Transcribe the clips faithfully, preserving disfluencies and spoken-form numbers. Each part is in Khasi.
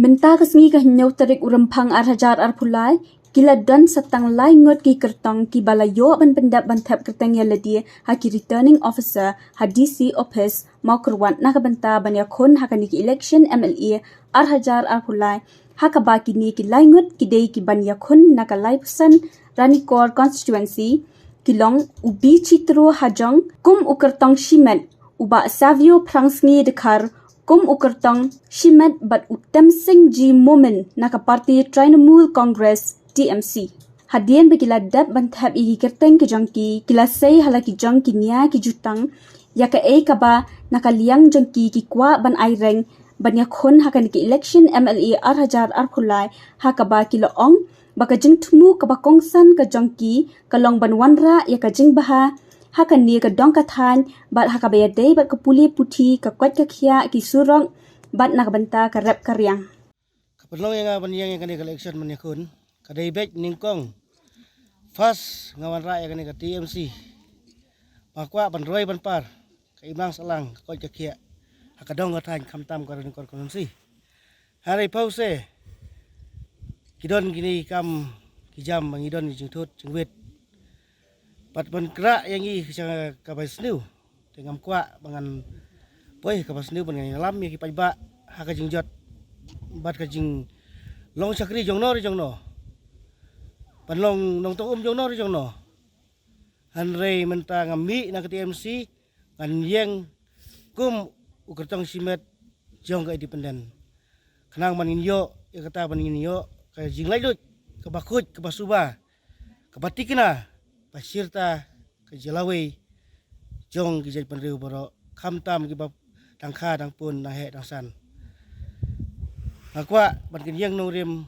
Mynta ka sngi ka hynñiew tarik u Rymphang ar hajar arphew lai, ki la don sa tang lai ngut ki kyrtong kiba la ïoh ban pyndep ban thep kyrteng ïa lade ha ki returning officer ha D C office Mawkyrwat na ka bynta ban ïakhun ha kane ka election M L A ar hajar arphew lai. Ha kaba kine ki lai ngut ki dei ki ban ïakhun na ka laiphew san Ranikor constituency, ki long u B Chitro Hajong kum u kyrtong shimet, u Bah Savio Phrangsngi Dkhar kum u kyrtong shimet bad u Temsing G Momin na ka party Trinamool Congress T M C. Hadien ba ki la dep ban thep ïa ki kyrteng ki jong ki, ki la sei ha la ki jong ki nia ki jutang ïa kaei kaba na ka liang jong ki ki kwah ban ai reng ban ïakhun ha kane ka election M L A ar hajar arphew lai, ha kaba ki la ong ba ka jingthmu kaba kongsan ka jong ki ka long ban wanrah ïa ka jingbha ha kane ka dong ka thaiñ bad ha kaba ïadei bad ka pule puthi, ka koit ka khiah, ki surok bad na ka bynta ka rep ka riang. Ka pynlong ïa nga ban ïeng ïa kane ka election ban ïakhun ka dei beit nyngkong. First nga wanrah ïa kane ka T M C. Ba kwah ban roi ban par ka imlang sahlang, ka koit ka khiah ha ka dong ka thaiñ, khamtam ka Ranikor constituency. Hynrei pause ki don kine ki kam ki jam ba ngi don ki jingthut jingwit. Bad ban krah ïa ngi sha kaba sniew. Te ngam kwah ba ngan poi kaba sniew ban ngan ïalam ïa ki paidbah ha ka jingjot bad ka jinglong shakri jong no re jong no, ban long nongtong um jong no re jong no. Hynrei mynta ngam mih na ka T M C, ngan ïeng kum u kyrtong shimet jong ka independent. Khnang ban ngin ïoh ïa kata, ban ngin ïoh ka jinglaitluid kaba khuid, kaba suba, kaba tikna ba shirta ka jyllawei jong ki jaitbynriew baroh, khamtam kiba dang kha dang pun, dang heh dang san. Nga kwah ban kin ïeng nongrim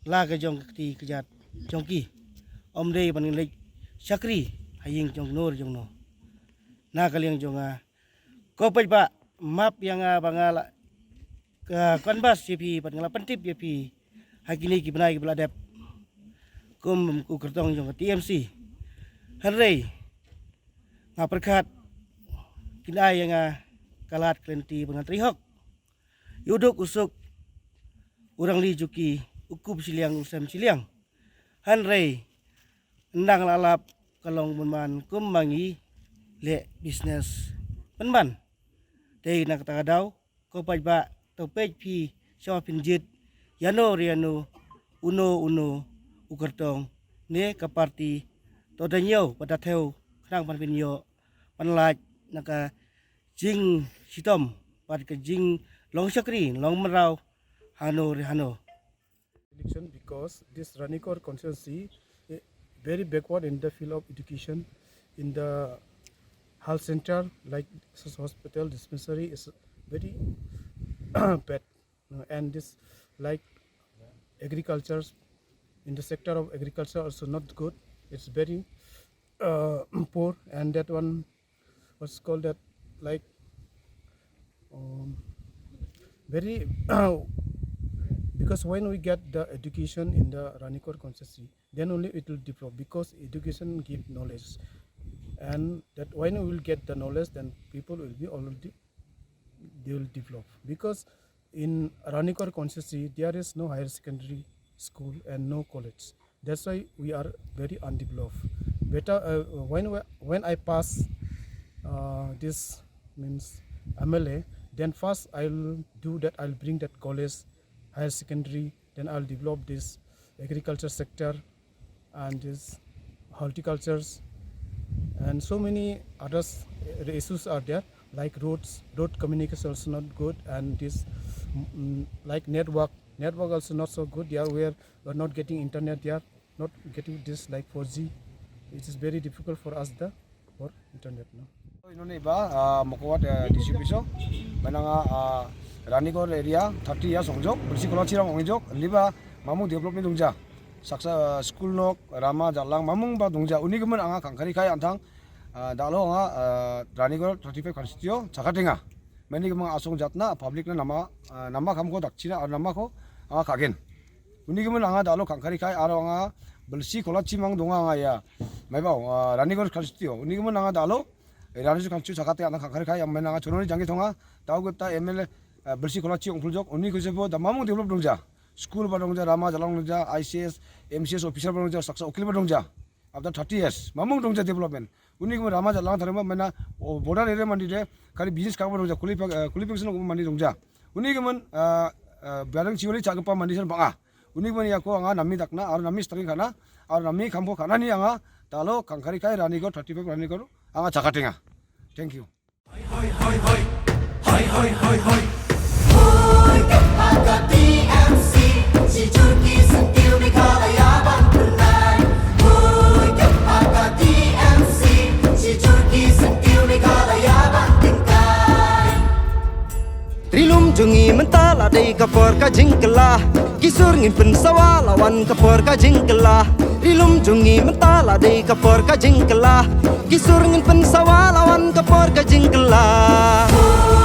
la ka jong ka kti ka jat jong ki. Ym dei ban kin leit shakri ha ïing jong no re jong no. Na ka liang jong nga, ko paidbah, map ïa nga ba nga la ka converse ïa phi bad nga la pyntip ïa phi ha kine ki bnai kiba la dep kum u kyrtong jong ka T M C. Hynrei nga pyrkhat kin ai ïa nga ka lad ka lynti ba ngan trei hok ïa u duk u suk u rangli jong ki, u kup shiliang u sem shiliang. Hynrei ynda nga la lap ka long bun man kum ma ngi leh business pynban. Te na kata ka daw, ko paidbah, to peit phi sha ba phin jied ïano re ïano, uno uno u kyrtong ne ka party, to da ñiew bad da thew khnang ban phin ïoh ban lait na ka jingshitom bad ka jinglong shakri long mraw hano re hano. Election because this Ranikor constituency, eh, very backward in the field of education, in the health center like this hospital, dispensary is very bad. Uh, and this, like, agriculture, in the sector of agriculture also not good. It's very, uh, poor, and that one, what's called that, like, um, very because when we get the education in the Ranikor constituency, then only it will develop, because education give knowledge, and that when we will get the knowledge, then people will be already, they will develop, because in Ranikor constituency there is no higher secondary school and no college. That's why we are very undeveloped. Better, uh, when we, when I pass, uh, this means M L A, then first I'll do that, I'll bring that college, higher secondary, then I'll develop this agriculture sector and this horticultures and so many others, uh, issues are there, like roads, road communication also not good, and this, mm, like network, network also not so good. They are where we are not getting internet, they are not getting this, like, four G. It is very difficult for us the for internet, no? Inoni ba, ah, Mawkyrwat, eh, D C office o. Menang, ah, Ranikor area thirty ya songjok, Bisi Kola Chirang ongjok, liba mamung development dungja. Saksa, ah, school nok, rama, jalang, mamung ba dungja. Uni kemen anga kangkari kai antang, ah, dalo anga, ah, Ranikor thirty-five constituency o, chakatenga. Meni kemen asong jatna, public na nama, ah, nama kamko dakchina, ah, nama ko, anga kagen. Uni kemen anga dalo kangkari kai aro anga Bisi Kola Chimang donga anga ya. Mai bau, ah, Ranikor constituency. Uni kemen anga dalo, eh, Ranikor constituency sakate anga kangkari kai yang menanga chononi jangki tonga, tau kita M L A, Belsi Kolachi ong pul jok, uni ko jebo da mamung develop dong ja. School ba dong ja, Rama Jalang dong ja, I C S, M C S officer ba dong ja, saksa ukil ba dong ja. After thirty years, mamung dong ja development. Uni ko Rama Jalang tharma mena, o, border area mandi de, kali business ka ba dong ja, qualification mandi dong ja. Uni ko man, biadang chiwali cha pa mandi san banga. Uni ko man ya ko anga nami dakna, ar nami string kana, ar nami khamko kana ni anga, talo kangkari kai rani ko thirty five rani ko anga chakatenga. Thank you. Rilum jong ngi mynta la dei ka por ka jingkylla. Ki sur ngin pynsawa la wan ka por ka jingkylla. Rilum jong ngi mynta la dei ka por ka jingkylla. Ki sur ngin pynsawa la wan ka por ka jingkylla.